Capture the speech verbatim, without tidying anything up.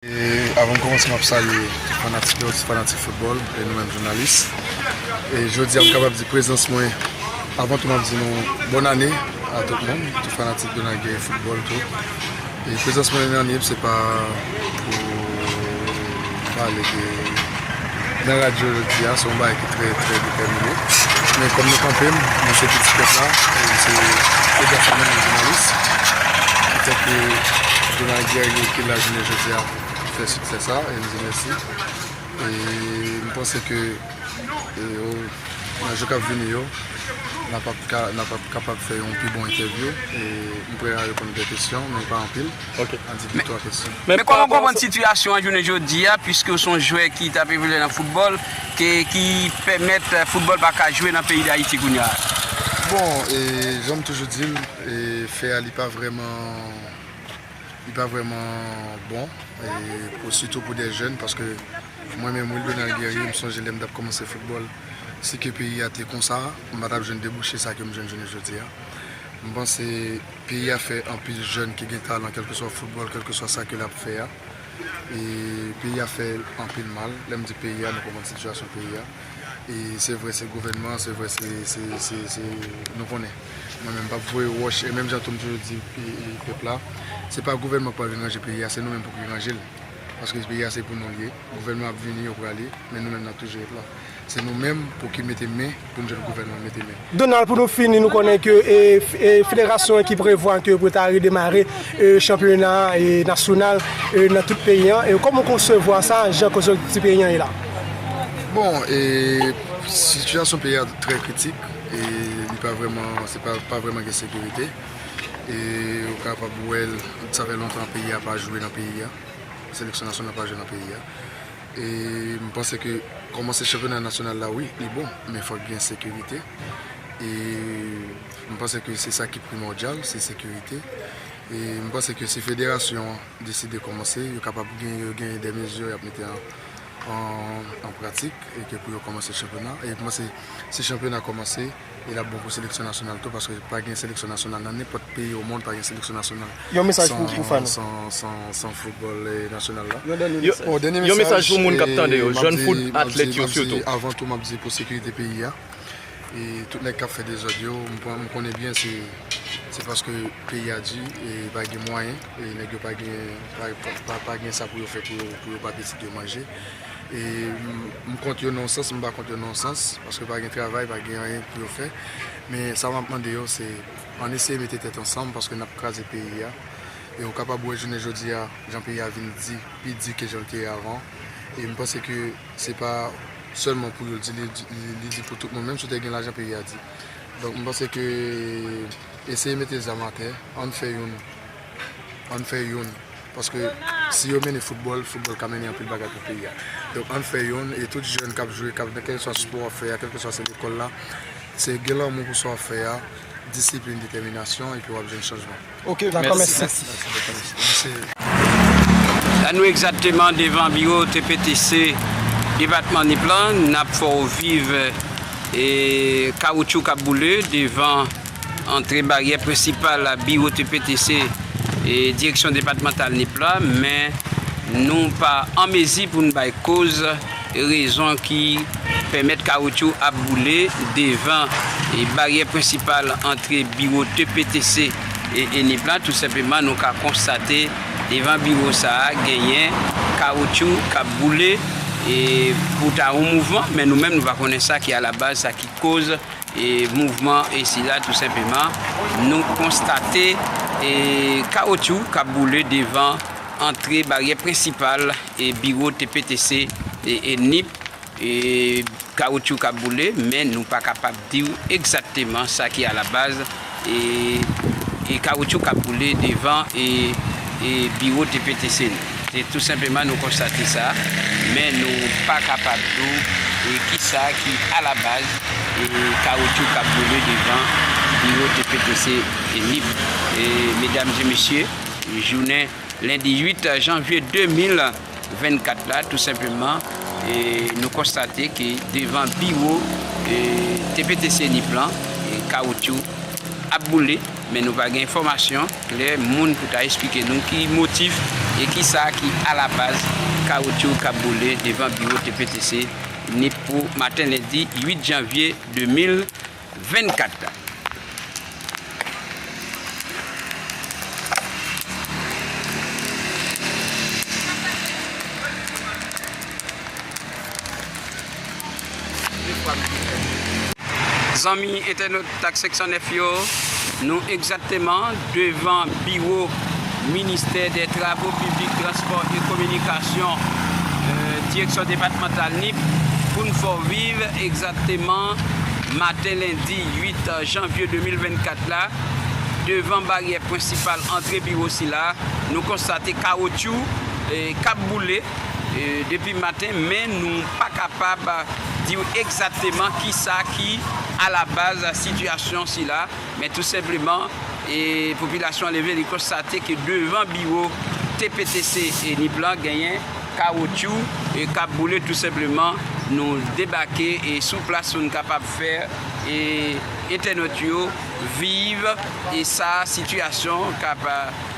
E avan m kòmanse, m ap salye tout fanatik yo, tout fanatik foutbòl, e nou menm jounalis. E jodi a, m kapab di prezans mwen, avan tou, m ap di nou bòn ane a tout moun, tout fanatik Donald Guerrier foutbòl tou. E prezans mwen nan Nip, se pa pou pale de nan radyo jodi a, se yon bagay ki trè, trè detèmine. Men kòm nou kanpe, m, mwen se piti pèp la, e m se pwodaksyonè, mwen jounalis. Petèt ke Donald Guerrier ki la jounen jodi a fè siksè sa, e m di mèsi. E m panse ke, e, o, nan jou k ap vini yo, n ap ap ka, n ap ap kapab fè yon pi bon entèvyou. E m prè a reponn de kesyon, men pa anpil. Ok. An di de twa kesyon. Men kòman w konprann sitiyasyon an jounen jodi a, piske w se yon jwè ki t ap evolye nan foutbòl, ke, ki pèmèt, eh, foutbòl pa ka jwe nan peyi Dayiti kounye a? Bon, e, jan m toujou di l, e, fè a li pa vrèman, li pa vrèman bon, e, pou, sitou pou de jèn, paske mwen menm, Wildonald Guerrier, m sonje lè m t ap kòmanse foutbòl, si ke peyi a te konsa, m pa t ap jwenn debouche sa ke m jwenn jounen jodi a. M panse peyi a fè anpil jèn ki gen talan, kèlkeswa foutbòl, kèlkeswa sa ke l ap fè a. E peyi a fè anpil mal. Lè m di peyi a, nou konprann sitiyasyon peyi a. E se vre, se gouvènman, se vre, se, se, se, se, nou konnen. Mwen menm, m p ap voye wòch, e menm jan tou m toujou di, e, e, pèp la, se pa gouvènman k pral vin ranje peyi a, se nou menm pou ki ranje l. Paske peyi a se pou nou l ye. Gouvènman ap vini, yo prale, men nou menm n ap toujou ret la. Se nou menm pou ki mete men, pou n jwenn gouvènman mete men. Donald, pou nou fini, nou konnen ke, e, f-, e, federasyon an ki prevwa ke yo pou ta redemare, e, chanpyona, e, nasyonal, e, nan tout peyi an. E kòman w konsevwa sa, jan konjonkti peyi an ye la? Bon, e, sitiyasyon peyi a trè kritik, e li pa vrèman, se pa, pa vrèman gen sekirite. E ou kapab wè l, sa fè lontan peyi a pa jwe nan peyi a. Seleksyon nasyonal pa jwe nan peyi a. E m panse ke kòmanse chanpyona nasyonal la, wi, li bon, men fòk gen sekirite. E m panse ke se sa ki primòdyal, se sekirite. E m panse ke si federasyon an deside kòmanse, yo kapab gen, yo gen de mezi y ap mete an, an, an pratik, e ke pou yo kòmanse chanpyona. E m panse si chanpyona kòmanse, e l ap bon pou seleksyon nasyonal tou, paske pa gen seleksyon nasyonal nan nenpòt peyi o mond, pa gen seleksyon nasyonal Yon mesaj pou, pou san, fan ou. San, san, san foutbòl, e, nasyonal la. Yon dènye Yo- mesaj. Bon, dènye Yon mesaj mesaj, pou moun k ap e, tande yo, m ap jèn di, fout m ap atlèt di, yo m ap di sitou. Avan tou, m ap di pou sekirite peyi a. E tout nèg k ap fè dezòd yo, m, kon- m konnen byen se, se paske peyi a di, e pa gen mwayen, e nèg yo pa gen, pa, pa, pa, pa gen sa pou yo fè pou yo, pou yo pa pitit yo manje. E m, m kont yo nan yon sans, m pa kont yo nan yon sans, paske pa gen travay, pa gen anyen pou yo fè. Men sa m ap mande yo, se ann eseye mete tèt ansanm, paske n ap kraze peyi a. E ou kapab wè jounen jodi a, jan peyi a vin di, pi di ke jan l te ye avan. E m panse ke se pa sèlman pou yo l di, li, li, li di pou tout moun, menm si w te gen lajan peyi a di. Donk, m panse ke eseye mete zam atè, ann fè youn, ann fè youn. Paske si yo mennen foutbòl, foutbòl ka mennen anpil bagay pou peyi a. Donk, ann fè youn, e tout jèn k ap jwe, k ap nan kèlkeswa spò w ap fè a, kèlkeswa se lekòl la, se gen lanmou pou sa w ap fè a, disiplin, detèminasyon, epi w ap jwenn chanjman. Ok, dakò, mèsi. Mèsi. La nou egzakteman devan biwo T P T C depatman Nip lan, n ap fè w viv, e, kawoutchou k ap boule devan antre baryè prensipal biwo T P T C, e, direksyon depatmantal Nip la, men nou pa an mezi pou n bay koz rezon ki pèmèt kawoutchou ap boule devan, e, baryè prensipal antre biwo T P T C e, e Nip la. Tou senpleman, nou ka konstate devan biwo sa a genyen kawoutchou k ap boule, e, pou ta yon mouvman, men nou menm nou pa konnen sa ki alabaz, sa ki koz, e, mouvman e sila. Tou senpleman, nou konstate, e, kawoutchou k ap boule devan antre baryè prensipal, e, biwo T P T C e, e Nip, e, kawoutchou k ap boule, men nou pa kapab di w egzakteman sa ki alabaz, e, e kawoutchou k ap boule devan, e, e biwo T P T C nou. Se tou senpleman nou konstate sa, men nou pa kapab di w, e, kisa ki alabaz, e, kawoutchou k ap boule devan biwo T P T C e Nip. E, medam e mesye, jounen lendi uit janvye de mil vennkat la, tou senpleman, e, nou konstate ke devan biwo, e, T P T C Nip lan, e, kawoutchou ap boule, men nou pa gen enfòmasyon klè, moun pou ta esplike nou ki motif e kisa ki alabaz kawotchou k ap boule devan biwo T P T C Nip pou maten lendi uit janvye de mil vennkat la. Zanmi entènot Tak senk san nèf yo, nou egzakteman devan biwo Ministè dè Travo Piblik, Transpò e Kominikasyon, eh, Direksyon Depatmantal Nip, pou n fè w viv egzakteman maten lendi uit janvye de mil vennkat la, devan baryè prensipal antre biwo sila, nou konstate kawotchou, eh, k ap boule, eh, depi maten, men nou pa kapab di w egzakteman kisa ki alabaz sitiyasyon sila, men tou senpleman, eh, popilasyon an leve, li konstate ke devan biwo T P T C e Nip lan genyen kawotchou, eh, k ap boule tou senpleman. Nou debake, eh, sou plas pou n kapab fè, eh, entènot yo viv, eh, sa sitiyasyon k ap, eh,